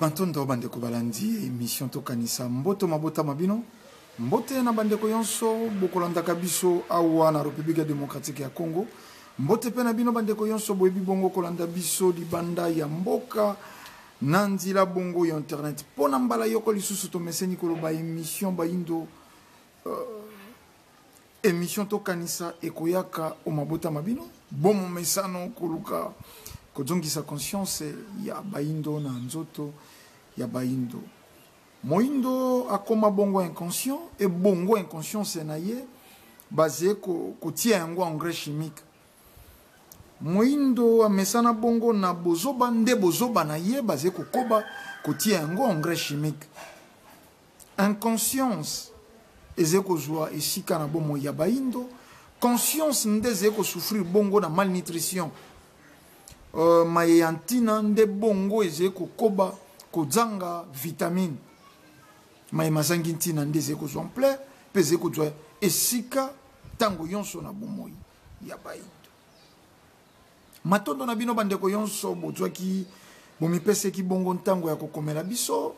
Matondo bandeko balandi emission tokanisa mboto mabota ma bino mbote na bandeko yonso bokolandaka biso awa na Republique Democratique ya Congo mbote mpe na bino bandeko yonso boyebi bongo kolanda biso libanda ya mboka na nzila bongo ya internet mpo na mbala yoko lisusu tomeseni koloba emission bayindo euh, Emission tokanisa ekoyaka o mabota ma bino bo momesano koluka kozongisa conscience ya bayindo na nzoto ya bayindo. Moyindo akoma bongo inconscient et bongo inconscience na ye baze kotia yango engrais chimique. Moyindo amesana bongo na bozoba nde bozoba na ye baze kokoba kotia yango engrais chimique. Inconscience ezali kozwa esika na bomoi ya bayindo, conscience nde ezali kosouffrir bongo na malnutrition. Euh, maye ya ntina nde bongo ezali kokoba kozanga vitamine. Maye mazangi ntina nde ezali kozwa ampleur mpe ezali kozwa esika ntango yonso na bomoi ya bayindo. Matondo na bino bandeko yonso bozwaki bomipeseki bongo ntango ya kokomela biso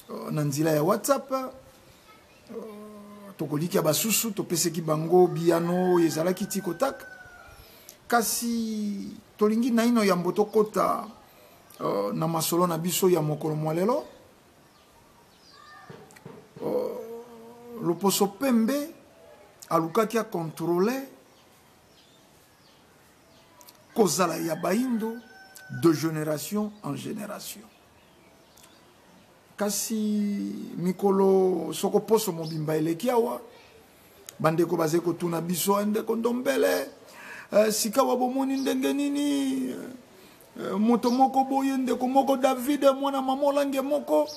euh, na nzela ya whatsapp euh, tokolikia basusu topeseki bango biyano oyo ezalaki ti kotaka kasi tolingi naino yambo tokota euh, na masolo na biso ya mokolo mwa lelo loposo pembe alukaki akontrole kozala ya baindo de génération en génération Kasi mikolo soko poso mobimba eleki awa, bandeko bazali kotuna biso, eh, ndeko Ndombele, eh, sikawa bomoni ndenge nini eh, moto moko boye, ndeko moko David, mwana mama Olange moko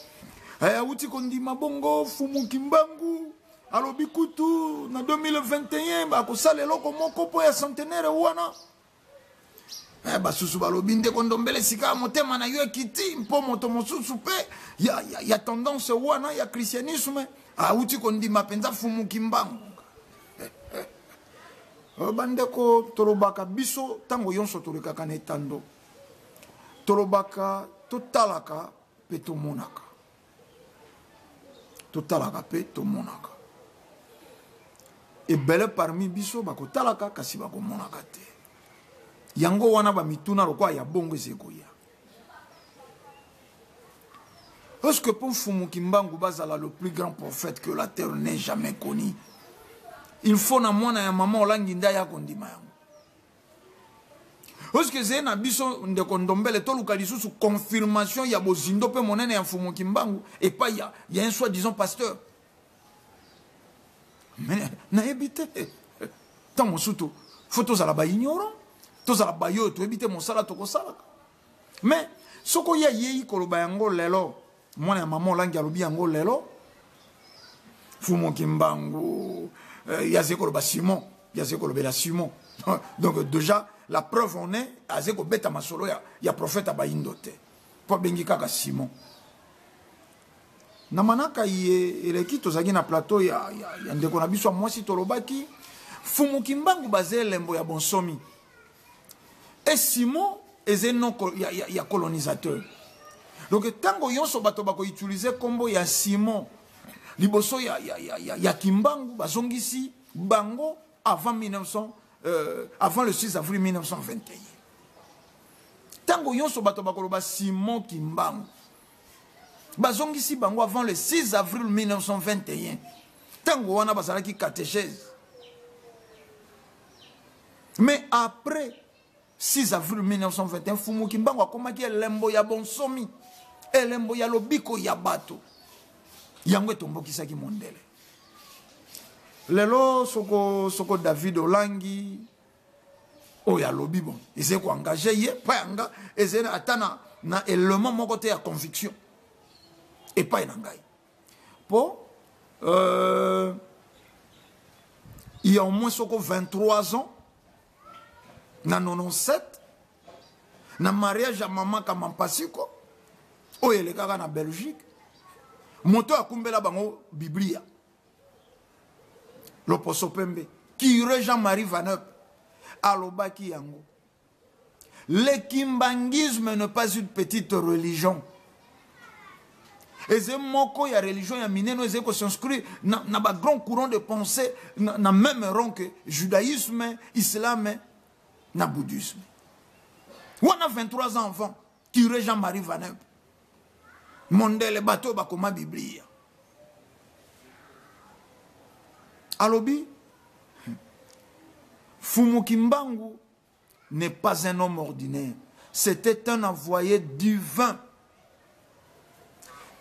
awuti kondima bongo Fumu Kimbangu alobi kutu na 2021 akosala eloko moko mpo ya centenaire wana. Eh, basusu balobi ndeko ndombele sika motema na yo ekiti mpo moto mosusu mpe ya, ya, ya tendance wana ya christianisme awuti kondima mpenza fumu kimbangu eh, eh. Oh, bandeko tolobaka biso ntango yonso tolekaka na etando tolobaka totalaka mpe tomonaka totalaka mpe tomonaka ebele parmi biso bakotalaka kasi bakomonaka te yango wana bamituna lokola ya bongo eza ekoya est-ce que mpo mfumu kimbangu bazala le plus grand prophète que la terre n'ait jamais connu il faut na mwana ya mama olangi nde aya kondima yango Oske ezali na biso ndeko Ndombele toluka lisusu confirmation ya bozindo mpe monene ya Mfumu Kimbangu epai ya, ya un soi disant pasteur. Mais nayebi te ntango mosusu fo tozala ba ignorant tozala bayo oyo toyebi te mosala tokosalaka mais soki oye ayei koloba yango lelo mwana ya mama olangi alobi yango lelo fumu kimbangu euh, ye azali koloba simon ye azali kolobela simon donc déjà la preuve on est azali kobeta masolo ya, ya prophète ya bayindo te mpo abengi kaka simon na manaka ye eleki tozalaki na plateau ya, ya, ya ndeko na biso ya mwasi tolobaki fumu kimbangu baza elembo ya bonsomi Et Simon eza nom ya, ya, ya colonisateur. Donc ntango nyonso bato bakoutilize nkombo ya Simon liboso ya, ya, ya, ya, ya Kimbangu bazongisi bango avant 1900, euh, avant le 6 avril 1921. Ntango nyonso bato bakoloba Simon Kimbangu bazongisi bango avant le 6 avril 1921. Ntango wana bazalaki catéchèse. Mais après 6 avril 1921, Fumu Kimbangu akomaki elembo ya bonsomi, elembo ya lobiko ya bato. Yango etombokisaki mondele. Lelo soko soko David Olangi oyo alobi bon ezali koengage ye mpa yanga ezali ata na, na element moko te ya conviction epai na ngai mpo euh, il y a au moins soko 23 ans na 97 na mariage ya mama kamampasiko oyo elekaka na belgique moto akumbela bango biblia loposo pembe cure jean-marie vanup alobaki yango Le kimbanguisme n'est pas une petite religion. Ezali moko ya religion ya minene ezali ko s'inscrire na, na ba grand courant de pensée na, na même rang que judaïsme, islam na bouddhisme. Wana 23 ans avant, curé Jean-Marie Van Impe. Mondele bato bakoma Biblia. Alobi Fumu Kimbangu n'est pas un homme ordinaire. C'était un envoyé divin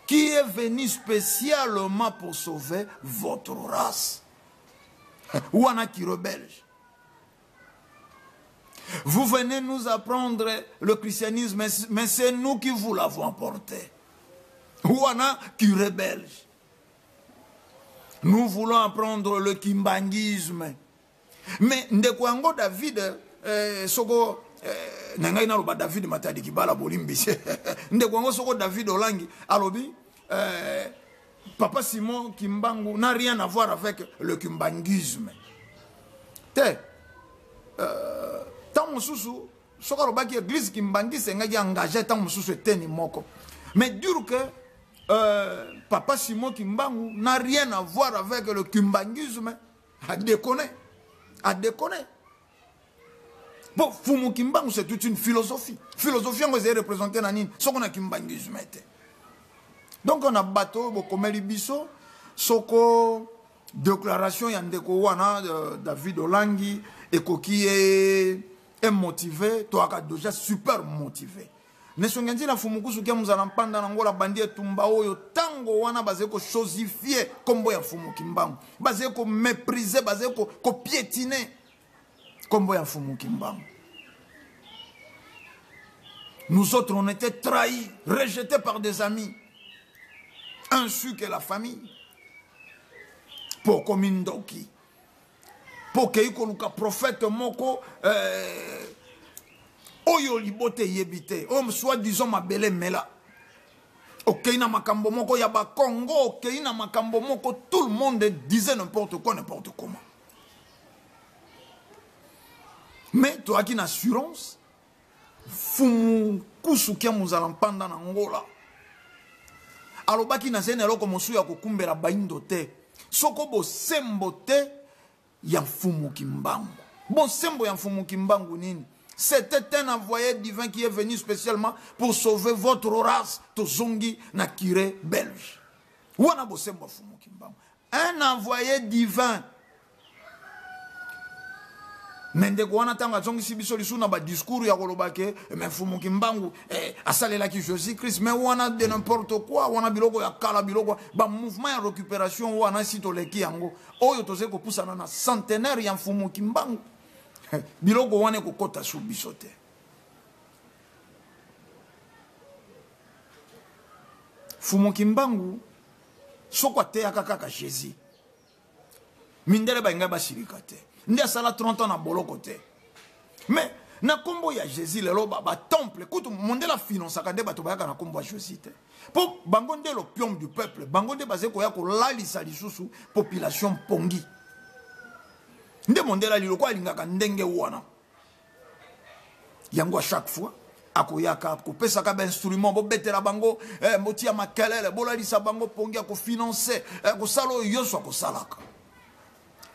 qui est venu spécialement pour sauver votre race. Wana qui rebelle. Vous venez nous apprendre le christianisme, mais c'est nous qui vous l'avons apporté. Wana qui rebelle. Nous voulons apprendre le kimbanguisme. Mais ndeko yango David eh, soko eh, na ngai naloba David Matadi Kibala bolimbisi. Ndeko yango soko David Olangi alobi eh, Papa Simon Kimbangu n'a rien à voir avec le kimbanguisme. Te euh, ntango mosusu soki alobaki église kimbangiste engaki engage ntango mosusu eteni moko mais dur que euh, Papa Simon Kimbangu n'a rien à voir avec le kimbanguisme. A déconné. A déconné. Bon, Fumu Kimbangu, c'est toute une philosophie. Philosophie, on est représenté dans nini? Ce qu'on a kimbanguisme. Donc, on a bateau, bokomeli biso, soko déclaration ya ndeko wana David Olangi ekoki e, e motivé, toaka déjà super motivé. Nesongi nzila Mfumu Kia Muzala Mpanda na Ngola bandi etumba oyo tango wana bazali ko chosifier kombo ya Mfumu Kimbangu, bazali ko mépriser, bazali ko, ko piétiner kombo ya Mfumu Kimbangu. Nous autres, on était trahis, rejetés par des amis, ainsi que la famille. Pour comme ndoki, pour que koluka prophète moko euh, oyo libote yebi te, oyo soi-disant mabele mela. Okei na makambo moko ya ba Congo, okei na makambo moko, tout le monde disait n'importe quoi, n'importe comment. Mais toi qui une assurance, Fumu Kusu Kia Muzala Mpanda na Ngola. Alobaki na zene eloko mosusu ya kokumbela baindo te. Soko bosembo te ya Mfumu Kimbangu. Bosembo ya Mfumu Kimbangu nini? C'était un envoyé divin qui est venu spécialement pour sauver votre race. Tozongi na curé belge. Wana bosembo ya Mfumu Kimbangu. Un envoyé divin. Mais ndeko wana ntango azongisi biso lisusu na badiscours ya koloba ke mais Mfumu Kimbangu eh, asalelaki Jésus-Christ, mais wana de n'importe quoi, wana biloko ya kala, biloko ba mouvement ya récupération wana si toleki yango oyo tozali kopusana na centenaire ya Mfumu Kimbangu, biloko wana ekokota su biso te. Mfumu Kimbangu soko ateyaka kaka Jésus, mindele balingai basilika te, nde asala 30 ans na boloko te. Mais na kombo ya Jésus lelo ba, ba temple kutu mondele afinansaka nde bato bayaka na kombo ya Jésus te, po bango nde l'opium du peuple, bango nde bazali koya kolalisa lisusu population mpongi. Nde mondele aliloko alingaka ndenge wana yango à chaque fois akoyaka kopesaka ba instrument, bobetela bango eh, botia makelele, bolalisa bango pongi, akofinanse eh, kosala oyo nyonso akosalaka.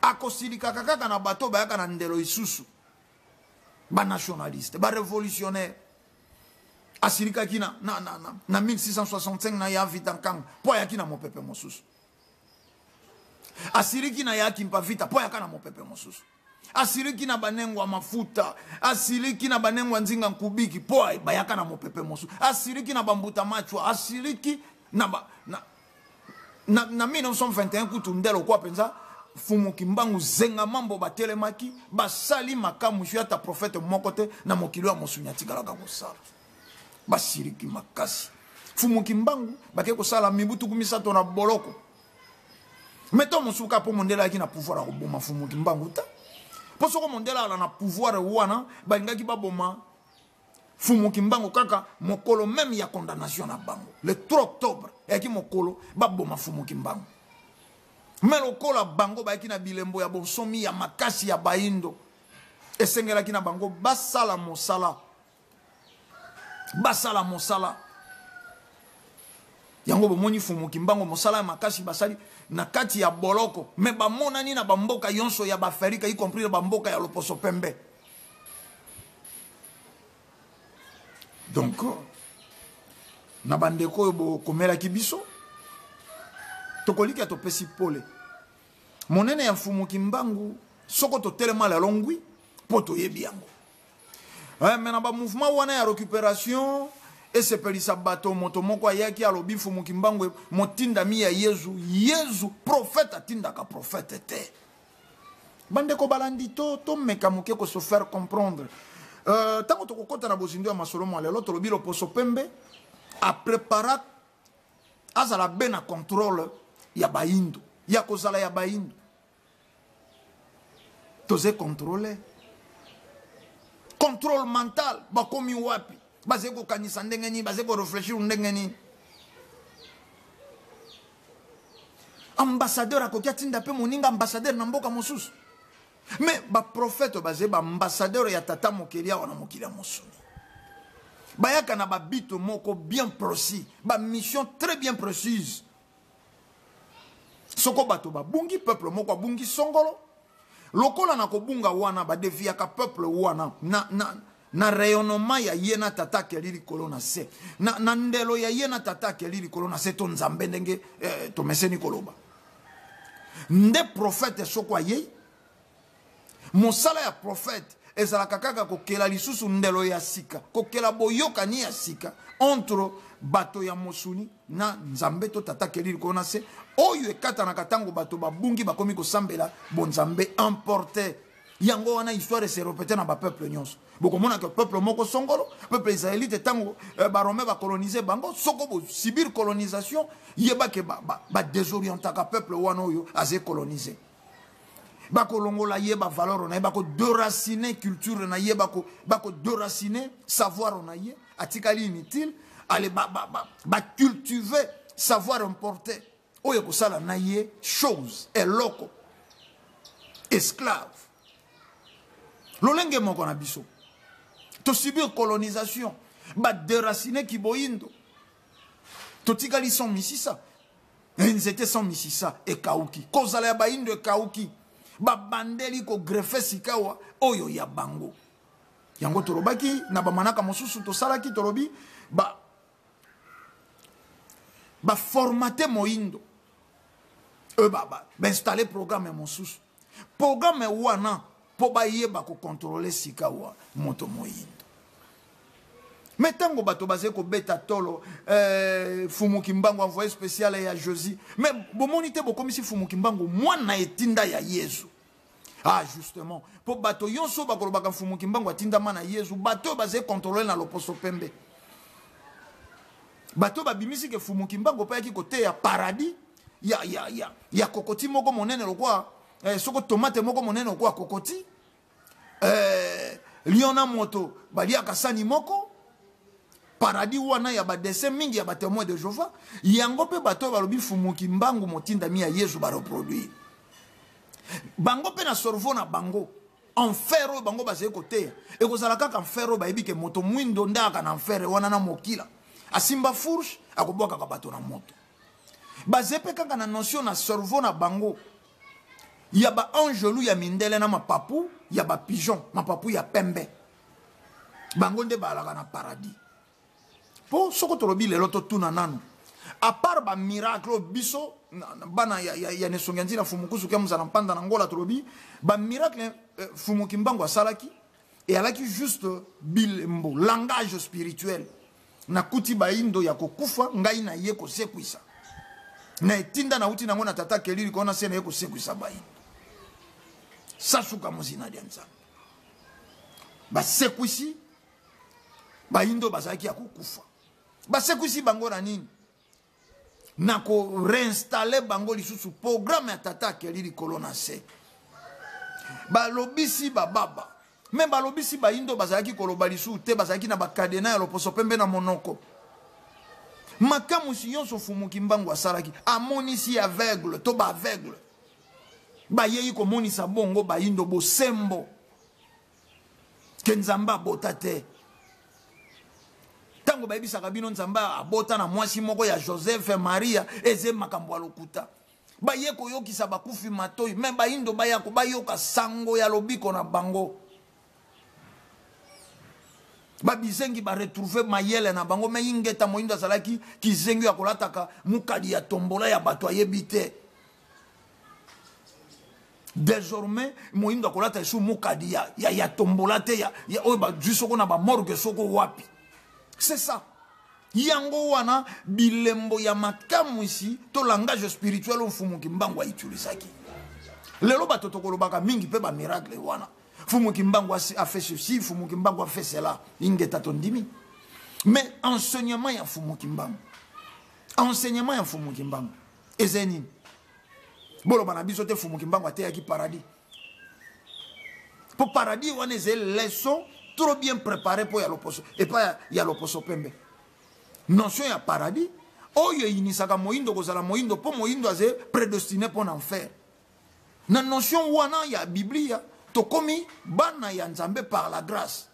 Akosilikaka kaka na bato bayaka na ndelo lisusu, ba nationaliste, ba révolutionnaire. Asilikaki na, na, na, na, na 1665 na ya Vita Nkanga mpo ayaki na mopepe mosusu. Asiliki na ya Kimpa Vita mpo ayaka na mopepe mosusu. Asiliki na banengo ya mafuta, asiliki na banengo ya nzinga nkubiki mpo bayaka na mopepe mosusu. Asiliki na bambuta machwa, asiliki na ba, na, na, na 1921 kutu ndelo kwa mpenza Mfumu Kimbangu zenga mambo batelemaki, basali makambo mosusu ata prophète moko te na mokili ya mosuni atikalaka kosala. Basiliki makasi. Mfumu Kimbangu bake kosala mibu tuku misato na boloko. Mais to mosusu kaka mpo mondele ayaki na pouvoir ya koboma Mfumu Kimbangu te. Mpo soko mondele ala na pouvoir wana, balingaki baboma Mfumu Kimbangu kaka mokolo même ya condamnation na bango. Le 3 octobre eyaki mokolo baboma Mfumu Kimbangu. Mais lokola bango bayaki na bilembo ya bonsomi ya makasi ya baindo, esengelaki na bango basala mosala. Basala mosala. Yango bomoni Fumu Kimbangu mosala ya makasi basali na kati ya boloko, me bamonani na bamboka yonso ya baafrika, y compris na bamboka ya loposo pembe. Donc na bandeko oyo bokomelaki biso, tokolikia topesi pole monene ya Mfumu Kimbangu. Soko totelema lelo ngwi mpo toyebi yango. Me na bamouvement wana ya récupération esepelisa bato, moto moko ayaki alobi Mfumu Kimbangu motindami ya Yezu. Yezu prophète atindaka prophète te. Bandeko balandi, to tomeka moke ko se faire comprendre. Ntango tokokɔta na bozindo ya masolo mwa lelo, tolobi loposo pembe aprépara azala be na contrôle ya bayindo, ya kozala ya bayindo. Toze contrôle, contrôle mental. Bakomi wapi? Bazali kokanisa ndenge nini? Bazali korefléchir ndenge nini? Ambassadeur akoki atinda mpe moninga ambassadeur na mboka mosusu, me baprofete bazali baambassadeur ya tata mokeli awa na mokili ya mosuni. Bayaka na babito moko bien précis, bamission très bien précise. Soko bato babungi, peuple moko abungi songolo, lokola na kobunga wana badeviaka peuple wana na rayonnement ya ye na tata akeli likolo na se, na ndelo ya ye na tata akeli likolo na se to Nzambe, ndenge tomeseni koloba. Nde prophète soko ayei, mosala ya prophète ezalaka kaka kokela lisusu ndelo ya sika, kokela boyokani ya sika entre bato ya mosuni na Nzambe to tata akeli likolo na se, oyo ekatanaka ntango bato babungi, bakomi kosambela bonzambe emporté. Yango wana histoire ese répété na bapeuple nyonso. Bokomona ke peuple moko songolo, peuple israélite, ntango baromain bacolonise bango, soko bosubir colonisation, yeba ke badésorientaka peuple wana oyo aze colonise. Bakolongola ye bavaleur na ye, bakodéracine culture na ye, bakodéracine savoir na ye, atikali inutile. Ale bacultive ba, ba savoir importé oyo ekosala na ye chose, eloko, esclave. Lolenge moko na biso tosubir colonisation, badéracine kiboyindo, totikali sans misisa. Nzete sans misisa ekauki, kozala ya bayindo ekauki, babandeli kogreffe sikawa oyo ya bango. Yango tolobaki na bamanaka mosusu tosalaki, tolobi baformate moyindo oyo bainstalle programme mosusu, programme wana mpo bayeba kokontrole sikawa moto moyindo. Me ntango bato bazali kobeta tolo, Fumu Kimbangu envoyé spécial ya Jésus, me bomoni te bokomisi Fumu Kimbangu mwana etinda ya Yezu. Ah, justement, mpo bato nyonso bakolobaka Mfumu Kimbangu atindama na Yezu, bato oyo bazali contrôle na loposo pembe, bato oyo babimisi ke Fumu Kimbangu mpe ayaki koteya paradis ya kokoti moko monene lokwa soko tomate moko monene lokwa kokoti, lion na moto baliaka sani moko, paradis wana ya badessin mingi ya batémoin de Jéhovah. Yango mpe bato oyo balobi Fumu Kimbangu motindami ya Yezu bareproduire bango mpe na cerveau na bango. Enfer oyo bango bazali koteya ekozala kaka enfer oyo bayebi ke moto mwindo nde aka na enfer wana na mokila asimba fourche akobwakaka bato na moto. Baze mpe kaka na notion na cerveau na bango ya baangelu ya mindele na mapapu ya bapigeon, mapapu ya pembe, bango nde balaka na paradis. Mpo soko tolobi lelo, totuna nanu, à part bamiracle oyo biso bana ya nesongi ya nzina Fumu Kusu kia mozala mpanda na Ngola, tolobi bamiracle Fumu Kimbangu asalaki eyalaki juste bilembo, langage spirituel. Nakuti bayindo ya kokufa, ngai na ye kosekwisa na etinda nauti nango na tata kelili kona se na ye kosekwisa bayindo. Sasuka mozina lya Nzambe, basekwisi bayindo bazalaki ya kokufa. Basekwisi bango na nini? Na koreinstalle bango lisusu programme ya tata akeli likolo na se. Balobisi bababa, me balobisi bayindo bazalaki koloba lisusu te, bazalaki na bakadena ya loposo pembe na monoko. Makamwisi nyonso Fumu Kimbangu asalaki, amonisi aveugle to baaveugle, bayei komonisa bongo bayindo bosembo ke Nzambe abota te. Ntango bayebisaka bino Nzambe abota na mwasi moko ya Joseph Maria, eze makambo ya lokuta. Baye koyokisa bakufi matoi, me bayindo baya bayoka sango ya lobiko na bango. Babizengi baretrouve mayele na bango, me ingeta moyindo azalaki kizengi ya kolataka mukadi ya tombola ya bato ayebi te. Désormais moyindo akolata esu mukadi ya, ya, ya tombola te ya, ya oyo bazwi soko na bamorgue soko wapi. C'est ça. Yango wana bilembo ya makamwisi to langage spirituel oyo Mfumu Kimbangu autilisaki. Lelo bato tokolobaka mingi mpe bamiracle wana. Mfumu Kimbangu a fait ceci, Mfumu Kimbangu a fait cela. Ingeta tondimi. Mais enseignement ya Mfumu Kimbangu, enseignement ya Mfumu Kimbangu eza nini? Boloba na biso te Mfumu Kimbangu ateyaki paradis. Po paradis wana eza leçon trop bien préparée po ya loposo, epa ya loposo pembe. Notion ya paradis oyo eyinisaka moyindo kozala moyindo po moyindo aze prédestiné po na enfer. Na notion wana ya Biblia tokomi bana ya Nzambe par la grâce.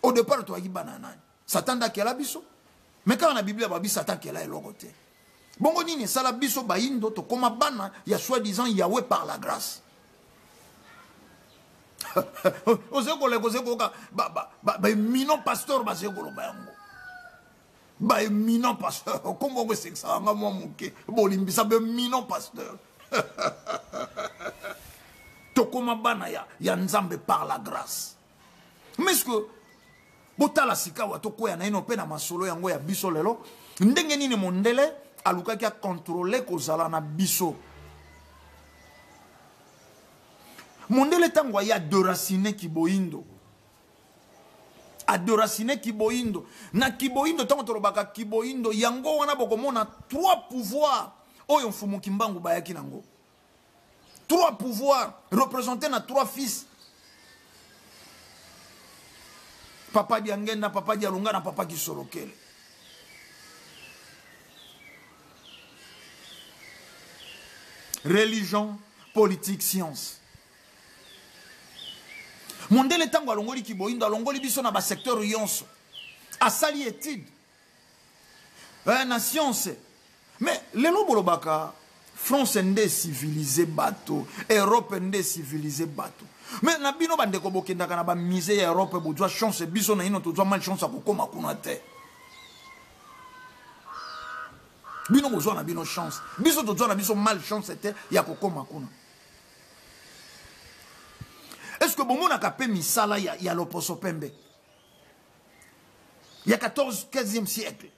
Au départ toyaki bana ya nani? Satan nde akela biso. Mais kaka na Biblia babi Satan akela eloko te. Bongo nini esala biso bayindo tokoma bana ya soi-disant Yahweh par la grâce? Ozali koleka, ozali koyoka ba éminent pasteur bazali koloba yango. Ba éminent pasteur, kombo yango esekisaka nga mwa moke, bolimbisa ba éminent pasteur. Tokoma bana ya Nzambe par la grâce. Mais est-ce que botala sikawa tokwea naino mpe na masolo yango ya biso lelo, ndenge nini mondele alukaki akontrole kozala na biso? Mondele ntango aye adoracine kiboyindo, adoracine kiboyindo. Na kiboyindo, ntango tolobaka kiboyindo, yango wana bokomona 3 pouvoirs oyo Mfumu Kimbangu bayaki nango. 3 pouvoirs représentés na 3 fils. Papa Diangenda, Papa Dialunga na Papa Kisolokele. Religion, politique, science. Mondele ntango alongoli kiboyindo, alongoli biso na ba secteur yonso. Asali étude na science. Mais lelo bolobaka France nde civilisé bato, Europe nde civilisé bato. Mais na bino bandeko bokendaka na ba musée ya Europe, bozwa chance, biso na ino tozwa mal chance ya kokoma kuna te. Bino bozwa na bino chance, biso tozwa na biso mal chance te ya kokoma kuna. Est-ce que bomonaka pe misala ya loposo pembe ya 14, 15e siècle?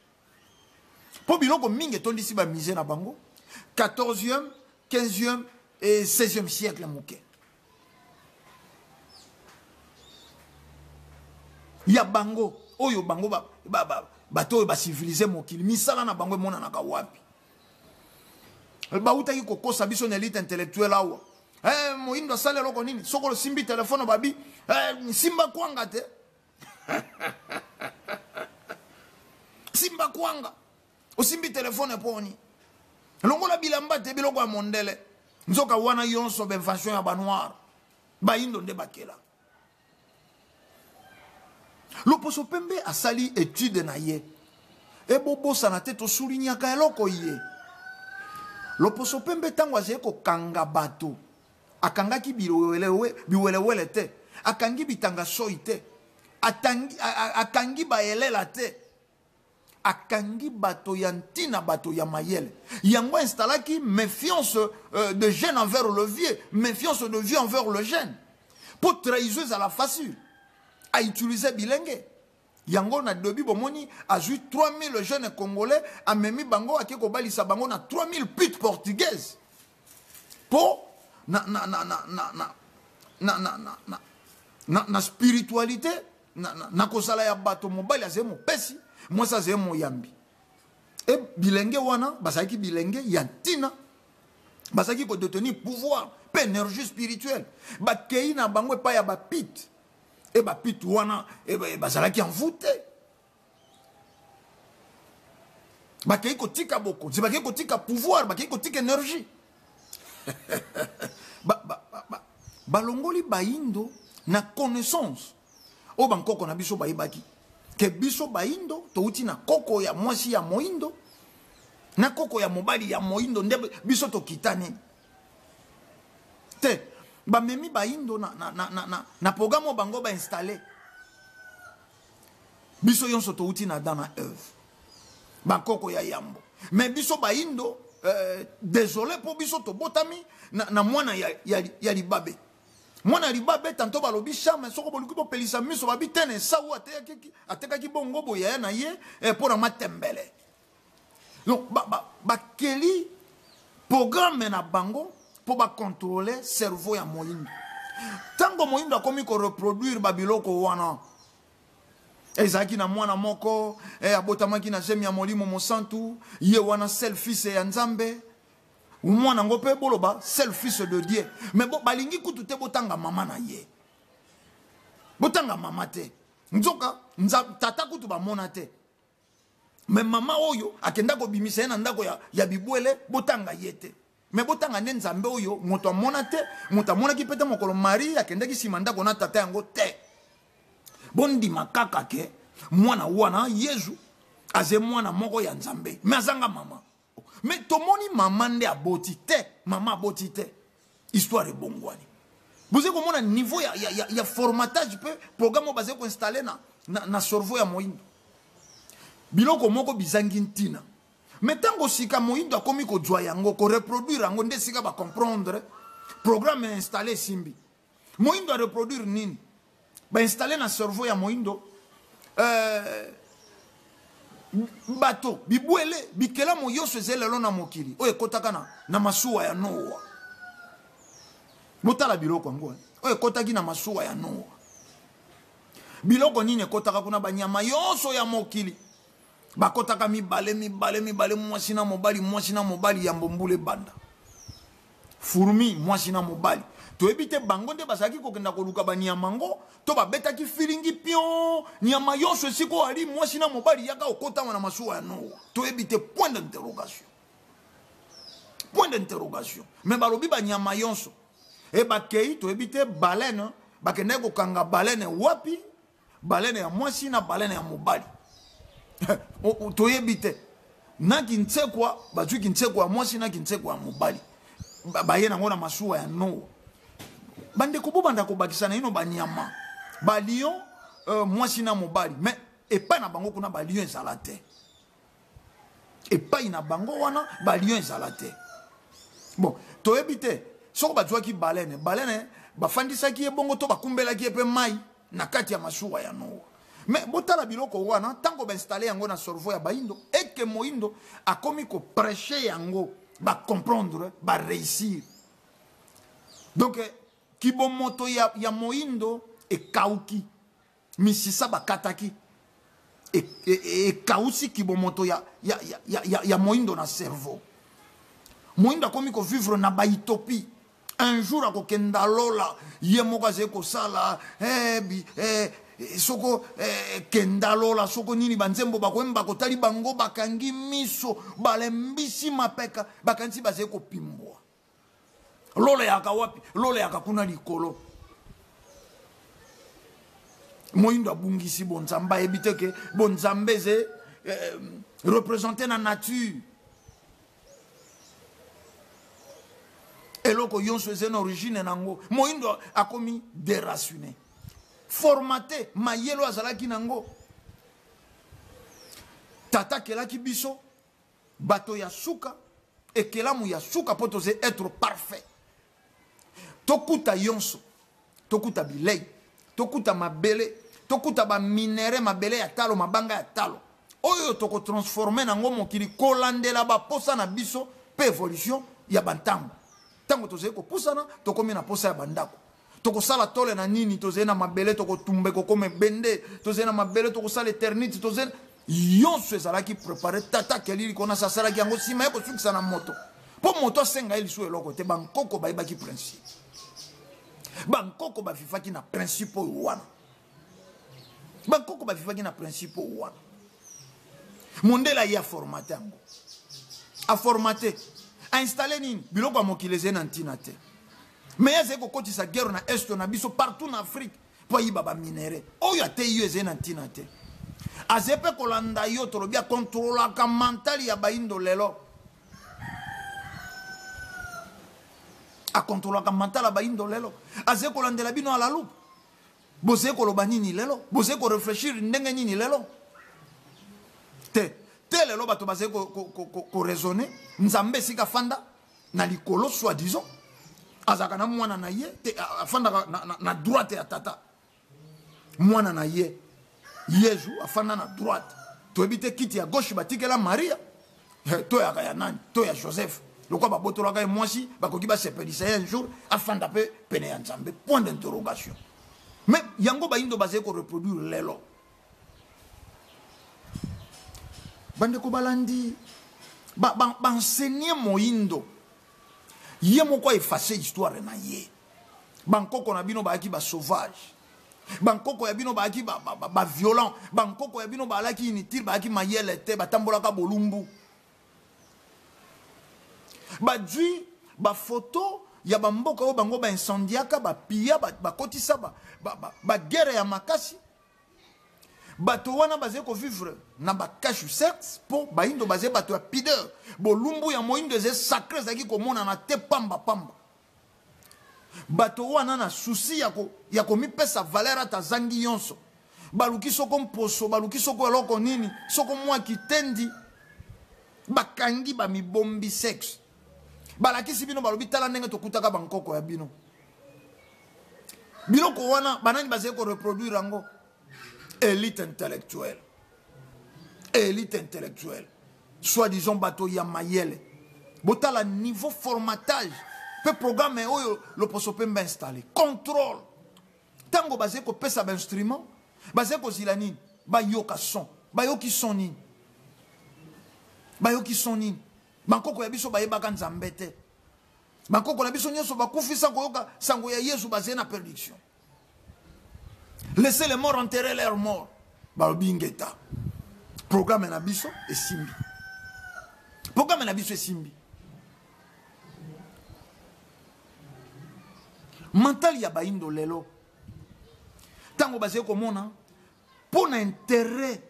Po biloko mingi etondisi ba musée na bango 14e, 15e et 16e siècle moke. Ya bango oyo bango bato oyo ba civiliser mokili, misala na bango emonanaka wapi? Bautaki kokosa biso na élite intellectuelle awa. Moyindo asali eloko nini? Soko osimbi telefone babi, simba kwanga te. Simba kwanga. Osimbi telefone poni. Longola bilamba te biloko ya mondele. Nzoka wana yonso ba invention ya ba noir. Bayindo nde bakela. Loposo pembe asali étude na ye. Ebobosana te tosoulignaka eloko ye. Loposo pembe tango azali kokanga bato, akangaki biwelewele te, akangi bitanga soi te, akangi baelela te, akangi bato ya ntina, bato ya mayele. Yango installaki méfiance de jeune envers le vieux, méfiance de vieux envers le jeune. Pour trahison ezala facile a utiliser bilenge. Yango na début bomoni azui 3000 jeunes congolais, amemi bango ake kobalisa bango na 3000 putes portugaises. Po na na na na na na na na na na na na spiritualité na na na kozala ya bato, mobali azali mopesi, mwasi azali moyambi. E bilenge wana bazalaki bilenge ya ntina, bazalaki ko détenir pouvoir pe énergie spirituelle. Bakei na bango epai ya ba putes. E ba putes wana, e ba, e bazalaki envoûté. Bakei kotika bokonzi, bakei kotika pouvoir, bakei kotika énergie. Balongoli bayindo na connaissance oyo bankoko na biso bayebaki. Ke biso baindo touti na koko ya mwasi ya moindo na koko ya mobali ya moindo nde biso tokitani te. Bamemi baindo na, na, na, na, na, na programme oyo bango bainstalle. Biso nyonso touti na Adam na Eve, bakoko ya yambo. Mais biso baindo, désolé mpo biso tobotami na mwana ya libabe. Mwana ya libabe, tanto balobi charme, soko boluki bopelisa miso, babi tene Esau atekaki bongo boyaya na ye mpo na matembele. Donc bakeli programme na bango mpo bacontrôle cerveau ya moyindo. Ntango moyindo akomi koreproduire babiloko wana, ezalaki na mwana moko abotamaki na zemi ya Molimo Mosantu, ye wana seul fils ya Nzambe. Mwana yango mpe boloba seul fils de Dieu, mais bo, balingi kutu te botanga mama na ye, botanga mama te. Nzoka tata kutu bamona te, mais mama oyo akenda kobimisa ye na ndako ya bibwele, botanga ye te. Mais botanga nde Nzambe oyo moto amona te, moto amonaki mpe te mokolo Marie akendaki nsima ndako na tata yango te. Bondima kaka ke mwana wana Yezu aze mwana moko ya Nzambe, mais azanga mama. Mais tomoni mama nde aboti te, mama aboti te, histoire ebongwani. Boze komona niveau ya formatage mpe programme oyo baze koinstalle na cerveau ya moyindo. Biloko moko bizangi ntina. Mais ntango sika moyindo akomi kozwa yango, koreproduire yango, nde sika bacomprendre programme installé esimbi. Moyindo areproduire nini? Bainstalle na cerveau ya moyindo bato bibwele bikelamo nyonso ezali lelo na mokili oyo ekotaka na masuwa ya Noa. Botala biloko yango oyo ekotaki na masuwa ya Noa. Biloko nini ekotaka kuna? Banyama nyonso ya mokili bakotaka mibale mibale mibale, mwasi na mobali, mwasi na mobali, yambo mbula ebanda. Fourmi, mwasi na mobali. Toyebi te bango nde bazalaki kokenda koluka banyama ngo to babetaki filingi pion, nyama nyonso esika oyo ali mwasi na mobali yaka okotama na masuwa ya Noa. Toyebi te, point d'interrogation, point d'interrogation. Mais balobi banyama nyonso e bakei, toyebi te baleine bakendaki kokanga baleine wapi, baleine ya mwasi na baleine ya mobali, toyebi te. Na kintsekwa bazwi kintsekwa ya mwasi na kintsekwa ya mobali, baye nango na masuwa ya Noa. Bandeko, bobanda kobakisa na ino banyama, balion, mwasi na mobali. Mais epai na bango kuna balion ezala te, epai na bango wana balion ezala te. Bon, toyebi te soko bazwaki baleine, baleine bafandisaki ye bongo to bakumbelaki ye mpe mai na kati ya masuwa ya Noa. Mais botala biloko wana, ntango bainstalle yango na cerveau ya baindo, eke moyindo akomi koprêche yango, bacomprendre, baréussir. Donc kibomoto ya moyindo ekauki, misisa bakataki ekausi kibomoto ya moyindo na cerveau. Moyindo akomi kovivre na bautopie. Un jour akokenda lola, ye moko azali kosala soko kenda lola, soko nini, banzembo bakoyemba, kotali bango bakangi miso, balembisi mapeka, bakanisi bazali kopimbwa. Lola yaka wapi? Lola yaka kuna likolo. Moyindo abungisi bonzambe, ayebi te ke bonzambe eze représente na nature. Eloko nyonso eza na origine nango. Moyindo akomi déraciné, formaté, mayelo azalaki nango. Tata akelaki biso bato ya suka, ekelamu ya suka, mpo toze être parfait. Tokuta nyonso, tokuta bilei, tokuta mabele, tokuta baminerais, mabele ya talo, mabanga ya talo, oyo tokotransforme nango mokili kolandela baposa na biso mpe évolution ya bantango. Ntango tozali kopusana, tokomi na posa ya bandako, tokosala tole na nini? Tozali na mabele, tokotumba ekokoma ebende. Tozali na mabele, tokosala eternite. Tozali nyonso ezalaki préparé. Tata akelili kona asalaki yango nsima ye kosukisa na moto, mpo moto asenga ye lisusu eloko te. Bankoko bayebaki principe, bankoko bavivaki na principe oyo wana, bankoko bavivaki na principe oyo wana. Mondele aye aformate yango, aformate, ainstalle nini? Biloko ya mokili ezali na ntina te. Mais ye azali kokotisa guerre na est na biso, partout na Afrique, mpo ayiba baminerais oyo ateyi yo ezali na ntina te. Azali mpe kolanda yo, tolobi akontrolaka mentale ya bayindo lelo. Akontrolaka mentale ya bayindo lelo. Azali kolandela bino à la loupe. Bozali koloba nini lelo? Bozali koreflechir ndenge nini lelo? Te te, lelo bato bazali koraisonne Nzambe esika afanda na likolo, soi disant azalaka na mwana na ye te, afandaka na droite ya tata. Mwana na ye Yezu afanda na droite. Toyebi te kiti ya gauche batikela Maria to yaka ya nani to ya Joseph. Lokola babotolaka ye mwasi, bakoki basepelisa ye un jour afanda mpe pene ya Nzambe? Point d'interrogation. Mais yango bayindo bazali koreproduire lelo. Bandeko balandi, baenseigne ba, ba moyindo ye moko aefface histoire na ye. Bankoko na bino bayaki basauvage, bankoko ya bino bayaki baviolent, ba, ba bankoko ya bino balaki inutile, bayaki mayele te, batambolaka bolumbu. Bazwi bafoto ya bamboka oyo bango baincendiaka, bapia, bakotisa baguerre ya makasi. Bato wana bazali kovivre na bacache sexe, mpo bayindo bazali bato ya pideur. Bolumbu ya moyindo ezali sacré, ezalaki komonana te pamba pamba. Bato wana na susi ya komipesa valeur, ata azangi nyonso, baluki soko mposo, baluki soko eloko nini, soko mwa kitendi, bakangi bamibombi sexe, balakisi bino, balobi tala ndenge tokutaka bankoko ya bino. Biloko wana banani bazali koreproduire yango? Élite intellectuelle, élite intellectuelle, soi-disant bato ya mayele. Botala niveau formatage mpe programme oyo loposo pembe installé, contrôle. Ntango bazali kopesa bainstrument, bazali kozila nini? Bayoka son. Bayoki son nini? Bayoki son nini? Bankoko ya biso bayebaka Nzambe te. Bankoko na biso nyonso bakufi sans koyoka sango ya Yesu, bazali na perdition. Laissez les morts enterrer leurs morts. Balobi ngeta. Programme na biso esimbi, programme na biso esimbi. Mental ya bayindo lelo, ntango bazali komona mpo na intérêt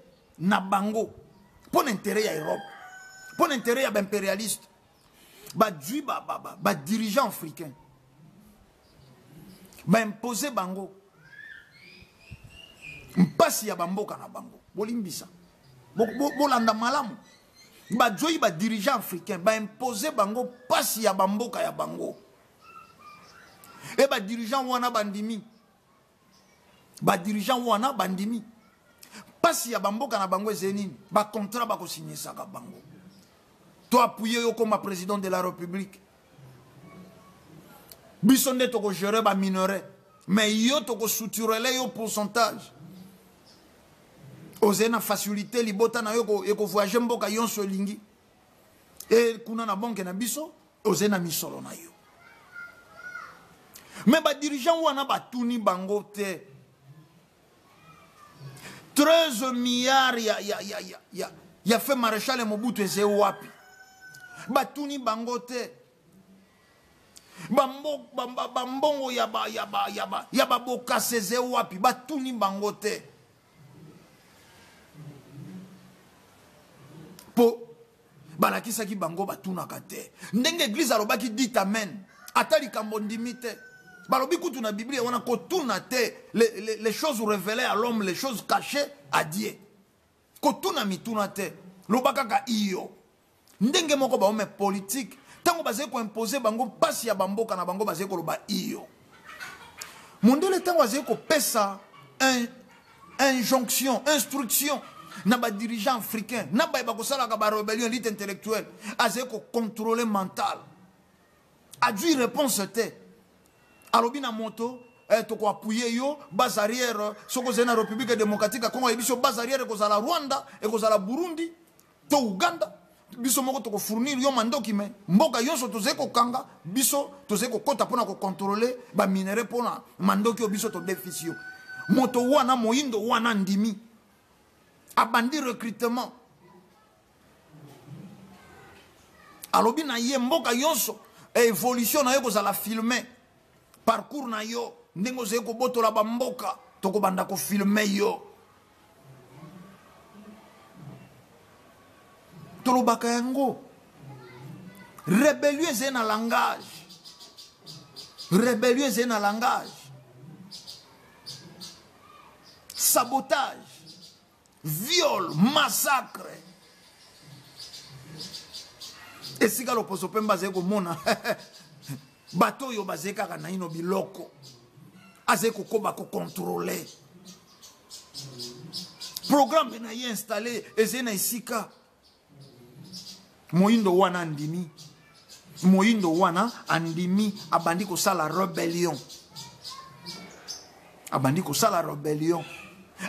na bango, mpo na intérêt ya Europe, mpo na intérêt ya baimpérialiste, badui badirigeant africain, baimpose bango mpasi ya bamboka na bango. Bolimbisa, bolanda malamu. Bazwaki badirigeant africain, baimpose bango mpasi ya bamboka ya bango. E badirigeant wana bandimi, badirigeant wana bandimi mpasi ya bamboka na bango. Ezali nini? Bacontrat bakosinyisaka bango: to appuye yo koma président de la République, biso nde tokogere baminerai, mais yo tokosoutirele yo pourcentage. Ozali na facilité, libota na yo ekovoyage mboka nyonso elingi. E kuna na banque na biso ozali na misolo na yo. Mais badirigeant wana batuni bango te. 13 milliards ya feu maréchal Mobutu eze wapi? Batuni bango te. Bambongo ya babokasi eze wapi? Batuni bango te, mpo balakisaki bango batunaka te. Ndenge église alobaki dit amen, ata likambo ndimi te. Balobi kutu na Biblia wana kotuna te, les choses révélées à l'homme, les choses cachées à Dieu. Kotuna mituna te, loba kaka iyo. Ndenge moko bahomme politique, ntango bazali koimpose bango mpasi ya bamboka na bango, bazali koloba iyo. Mondele, ntango azali kopesa injonction, instruction na badirigeant africain na baye bakosalaka barébellion, élite intellectuelle azali kocontrôle mental. Adui réponse te. Alobi na moto tokoappuye yo, base arrière. Soki ozali na République démocratique ya Congo, ayebi biso base arrière ekozala Rwanda, ekozala Burundi to Uganda. Biso moko tokofournir yo mandoki, mais mboka nyonso tozali kokanga, biso tozali kokɔta mpona kocontrôle baminerai mpona mandoki oyo biso todefisi yo. Moto wana moyindo wana ndimi, abandi recrutement. Alobi na ye mboka nyonso, évolution na yo kozala filme, parcours na yo, ndenge ozali kobotola bamboka, tokobanda kofilme yo. Tolobaka yango. Rébellion ezali na langage. Rébellion ezali na langage. Sabotage, viol, massacre. Esika loposo pembe azali komona bato oyo bazali kaka naino biloko, azali kokoba kokontrole programme na ye installe ezali na esika moyindo wana andimi, moyindo wana andimi, abandi kosala rebellion, abandi kosala rebellion,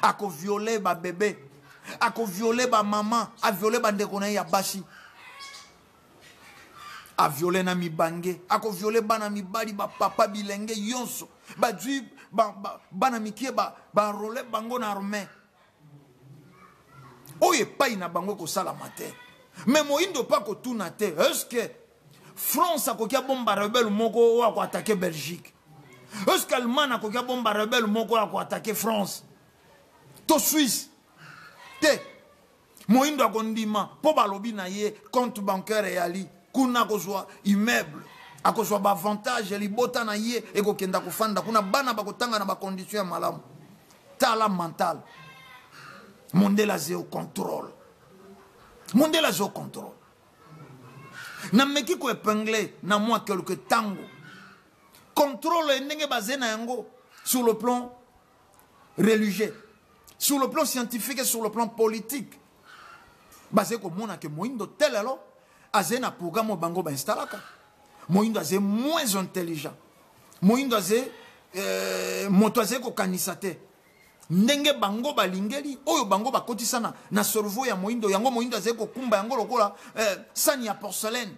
akoviole ba bebe, akoviole ba mama, aviole bandeko na ye ya basi, aviole na mibange, akoviole bana mibali, ba papa bilenge yonso, bazwi bana mikie, ba role bango na armée. Oyo epai na bango ekosalama te. Mais moyindo pa kotuna te, est-ce que France akoki abomba rebelle moko oyo akoatake Belgique? Est-ce que Allemagne akoki abomba rebelle moko oyo akoatake France to Suisse? Te. Moyindo akondima mpo balobi na ye compte bancaire eyali kuna, akozwa immeuble, akozwa ba avantage, libota na ye ekokenda kofanda kuna, bana bakotanga na ba condition ya malamu. Tala mental, mondele aze au contrôle, mondele aze au contrôle. Nameki koepingle na mwa quelque tango contrôle ndenge baze na yango sur le plan religieux, sur le plan scientifique et sur le plan politique. Baze komona ke moyindo tel alors aze na programme oyo bango bainstalaka. Moyindo aze moins intelligent, moyindo aze moto aze kokanisa te ndenge bango balingeli, oyo bango bakotisa na cerveau ya moyindo, yango moyindo aze kokumba yango lokola sani ya porcelaine.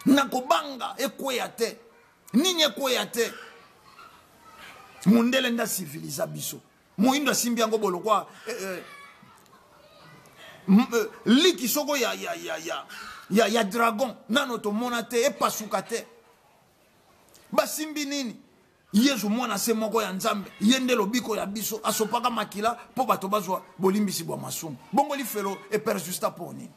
Na kobanga ekweya te, nini ekweya te. Mondele nda civilisa biso, moyindo asimbi yango bolokwa liki soko ya dragon nano tomona te, epasuka te. Basimbi nini? Yesu mwana se moko ya Nzambe, ye nde lobiko ya biso, asopaka makila mpo bato bazwa bolimbisi bwa masumu. Bongo lifelo e perjusta mpo nini?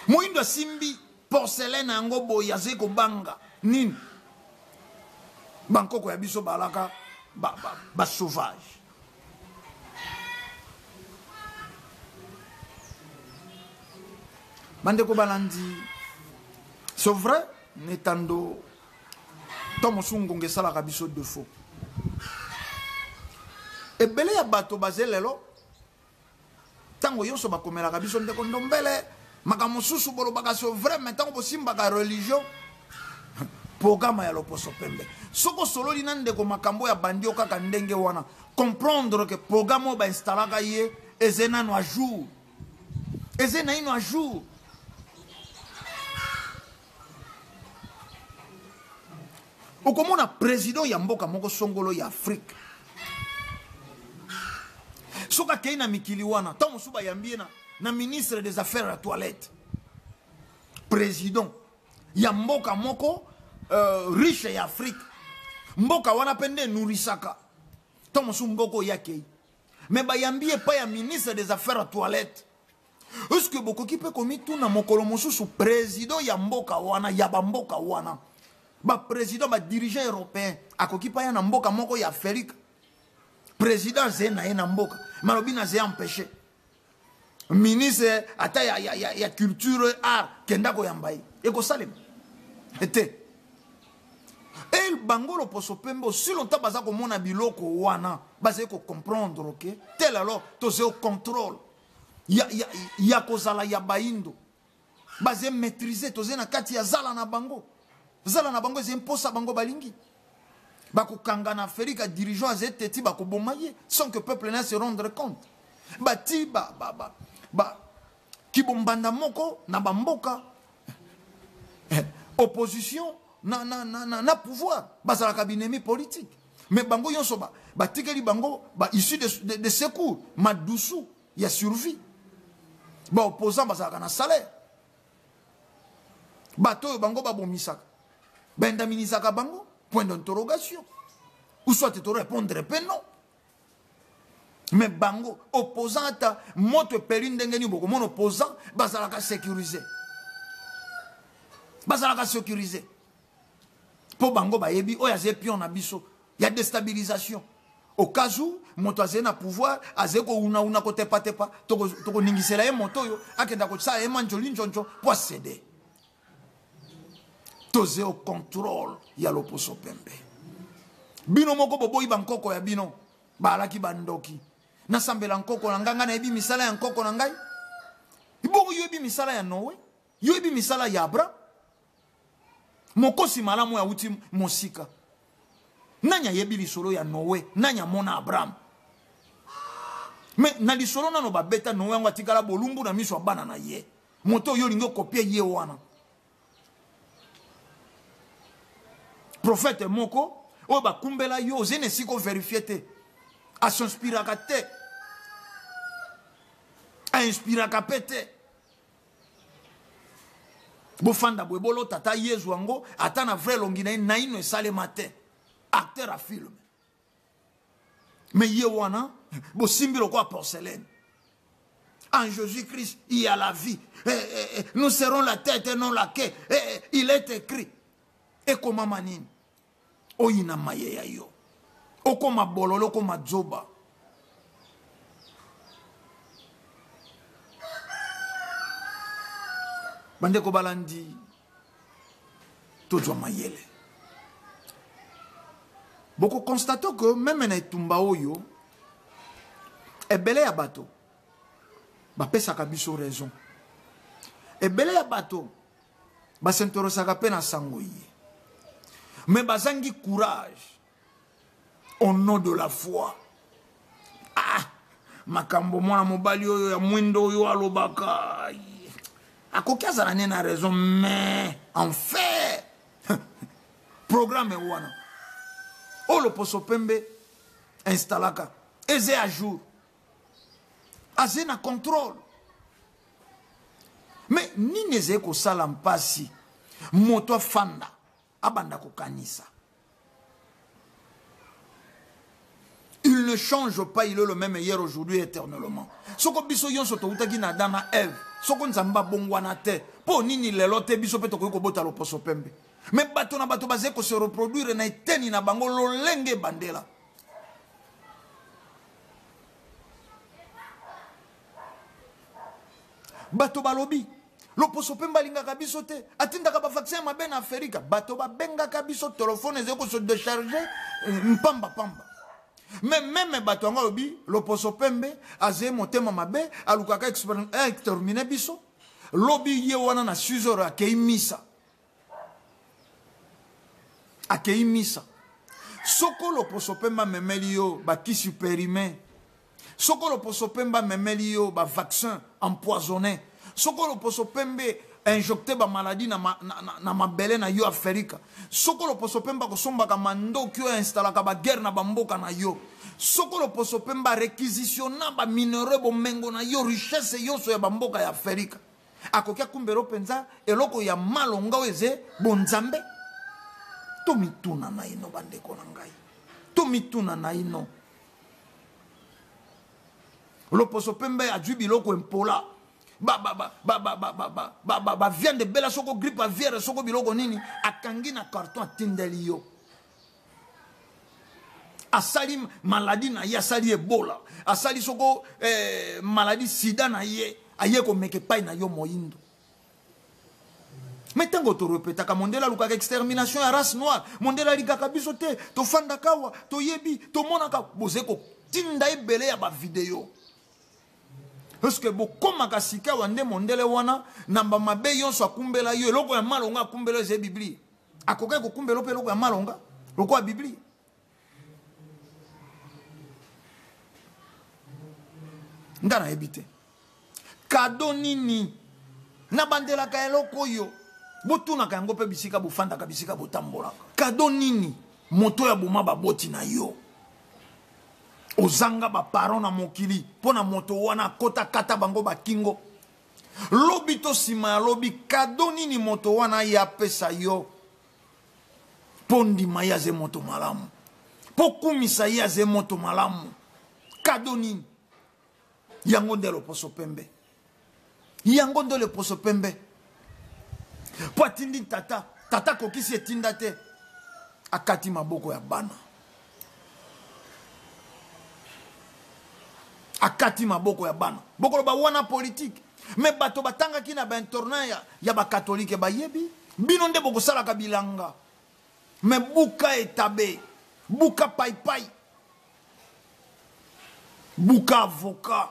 Moyindo asimbi porcelaine yango boye, azali kobanga nini? Bankoko ya biso balaka ba sauvage. Bandeko balandi, c'est vrai, netando to mosusu ngonga esalaka biso défaut. Ebele ya bato baze lelo ntango nyonso bakomelaka biso ndeko ndombele, makambo mosusu bolobaka c'est vrai, mais ntango bosimbaka religion, programme ya loposo pembe. Soko sololi na ndeko makambo ya bandi yo kaka ndenge wana, comprendre que programme oyo bainstalaka ye eze nano à jour, eze naino à jour. Okomona président ya mboka moko songolo ya Afrique, soki akei na mikili wana, ntango mosusu bayambi ye na ministre des affaires ya toilette, président ya mboka moko riche ya Afrique, mboka wana mpe nde nourrissaka, ntango mosusu mboka oyo akei, mais bayambi ye epai ya ministre des affaires ya toilette. Est-ce que bokoki mpe komituna mokolo mosusu président ya mboka wana, ya bamboka wana, ba président, ba dirigeant européen akoki pa ya na mboka moko ya Afrique, président aze na ye na mboka, malobi na ze empêché ministre ata ya culture art kenda koyamba ye, ekosalema ete el bango loposo pembe aussi longtemps baza komona biloko wana, bazali ko comprendre que tel alors toze au contrôle ya kozala ya baindo, baze maîtriser, toze na kati ya zala na bango, zala na bango eze mposa bango balingi bakokanga na Afrika dirigeant aze teti bakoboma ye sans que peuple na se rendre compte. Bati ba, ba, ba, ba kibombanda moko na bamboka opposition na pouvoir bazalaka binemi politique, mais bango nyonso batikeli bango ba issu de secours madusu ya survie. Ba opposant bazalaka na salaire, bato oyo bango babomisaka baindemnisaka bango, point d'interrogation, ou soit to répondre pe non. Mais bango opposant ata moto epeli ndenge nini, bokomona opposant bazalaka sécurisé, bazalaka sécurisé mpo bango bayebi oyo aza pion na biso ya déstabilisation. Au cas où moto azali na pouvoir, azali kowunauna, kotepatepa, tokoningisela ye moto oyo akenda kosala ye manjoli njonjo mpo acéder. Toze au contrôle ya loposo pembe. Bino moko boboyi bankoko ya bino, baalaki bandoki. Nasambela nkoko na ngai, ngai nayebi misala ya nkoko na ngai. Bongo yoyebi misala ya Noe, yoyebi misala ya Abraham? Mokosi malamu oyo awuti mosika. Nani ayebi lisolo ya Noe? Nani amona Abraham? Me na lisolo nano babeta Noe yango atikala bolumbu na miso ya bana na ye. Moto oyo olingi okopie ye wana, prophète moko oyo bakumbela yo, ozali na esika overifie te, asinspiraka te, ainspiraka mpe te. Bofanda boye, bolota ata Yezu yango ata na vrai elongi na ye naino esalema te, acteur ya film. Me ye wana bosimbi lokola porcelaine. En Jésus-Christ, il y a la vie. Eh, eh, eh, nous serons la tête et non la queue. Eh, eh, il est écrit. Ekomama nini? Oyina maye ya yo. Okoma bololo, okoma dzoba. Bandeko balandi, tozwa mayele. Bokoconstate que meme na etumba oyo, ebele ya bato bapesaka biso raison. Ebele ya bato basinteresaka mpe na sango ye, mais bazangi courage au nom de la foi. Ah, makambo mwana mobali oyo ya mwindo oyo alobaka, akoki azala ne na raison, mais en fait programme wana oyo loposo pembe installaka eze à jour, aze na contrôle. Mais nini ezali kosala mpasi? Moto afanda, abanda kokanisa. Il ne change pas, il est le même hier, aujourd'hui, éternellement. Soko biso nyonso toutaki na Adam na Ève, soko Nzambe abongwana te, mpo nini lelo te biso mpe tokoki kobota loposo pembe? Me bato na bato bazali kose reproduire na eteni na bango lolenge ebandela. Bato balobi loposo pembe alingaka biso te, atindaka bavaccin ya mabe na Afrika. Bato babengaka biso, telefone ezali kose décharge mpamba pamba. Me meme bato yango alobi loposo pembe azali motema mabe, alukaka extermine biso. Lobi ye wana na 6 heures akei misa, akei misa. Soko loposo pembe amemeli yo bakisi périmé, soko loposo pembe amemeli yo bavaccin empoisonné, soko loposo pembe injecte bamaladi na, ma, na, na, na mabele na yo Afrika, soko loposo pembe akosombaka mandoki oyo ainstalaka baguerre na bamboka na yo, soko loposo pembe aréquisitionna baminerai, bomengo na yo, richesse nyonso ya bamboka ya Afrika, akoki akumbela mpenza eloko ya malonga oyo eze bonzambe? Tomituna naino, bandeko na ngai, tomituna naino. Loposo pembe azwi biloko empola, baviande ebela, soko grippe aviaire, soko biloko nini, akangi na carton, atindeli yo. Asali maladi na ye, asali ebola, asali soko maladi sida na ye, aye komeka epai na yo moyindo. Me ntango torepetaka, mondele alukaka extermination ya race noire, mondele alingaka biso te, tofandaka awa, toyebi, tomonaka, bozali kotinda ebele ya bavideo. Parce bokomaka sika awa nde mondele wana na bamabe nyonso akumbela yo, eloko ya malonga akumbela yo ezali Biblia. Akokaki kokumbela mpe eloko ya malonga lokola Biblia? Nga nayebi te kado nini nabandelaka eloko oyo botunaka yango mpe bisika bofandaka, bisika botambolaka. Kado nini moto oyo aboma baboti na yo, ozanga baparent na mokili mpo na moto wana akota kata bango bakingo lobi to nsima ya lobi? Kado nini moto wana ye apesa yo mpo ndima ye aze moto malamu, mpo kumisa ye aze moto malamu? Kado nini? Yango nde loposo pembe. Yango nde loposo pembe. Mpo atindi tata, tata akokisi etinda te. Akati maboko ya bana. Akati maboko ya bana. Bokoloba wana politique. Mais bato batangaki na ba internat ya, ya ba catholique bayebi. Bino nde bokosalaka bilanga. Mais buka etabe, buka paipai, buka avocat.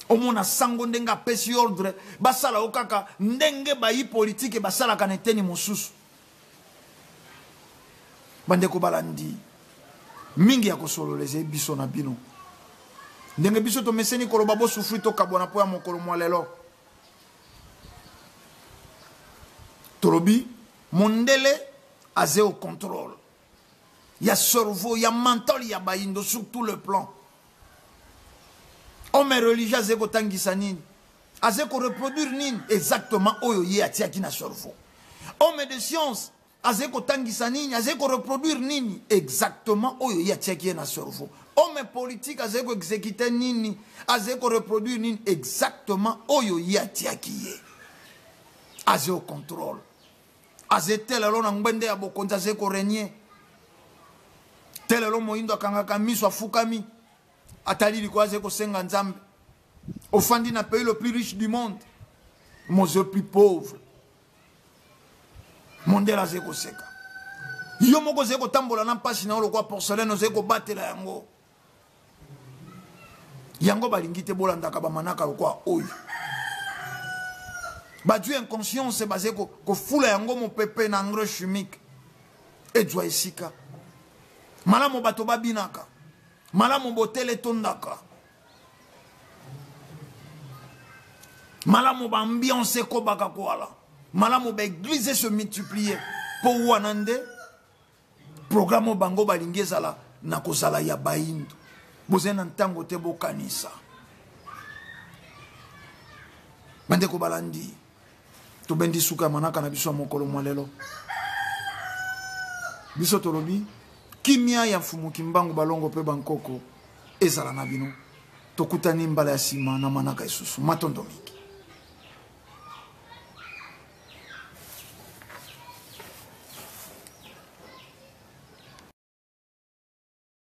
Omona sango ndenge apesi ordre basala yo kaka ndenge bayi politike basalaka na eteni mosusu. Bandeko balandi mingi ya kosolola ezali biso na bino ndenge biso tomeseni koloba bosufri tokabwana mpo ya mokolo mwa lelo. Tolobi mondele aze au contrôle ya cerveau ya mental ya bayindo sur tout le plan. Homme religieux aze kotangisa nini, aze koreproduire nini exactement oyo ye atiaki na cerveau. Homme de science aze kotangisa nini, aze koreproduire nini exactement oyo ye atiaki ye na cerveau. Homme politique aze koexécute nini, aze koreproduire nini exactement oyo ye atiaki ye. Aze au contrôle, aze telelo na ngbende ya bokonzi, aze korenier telelo. Moyindo akangaka miso, afukami, atali likolo, aze kosenga Nzambe. Ofandi na pays le plus riche du monde, moze plus pauvre. Mondele aze koseka yo moko, ozali kotambola na mpasi na yo lokola porcelaine, ozali kobatela yango. Yango balingi te bolandaka bamanaka lokola oyo bazwi inconscience, bazali kofula yango mopepe na engrais chimique ezwa esika malamu. Bato babinaka malamu, botele etondaka malamu, baambiance ekobaka koala malamu, baeglise se multiplier, mpo wana nde programme oyo bango balingi ezala na kozala ya bayindo. Bozali na ntango te bokanisa. Bandeko balandi, tobendi suka ya manaka na biso ya mokolo mwa lelo. Biso tolobi kimia ya Mfumu Kimbangu, balongo mpe bankoko ezala na bino. Tokutani mbala ya nsima na manaka isusu. Matondo mingi.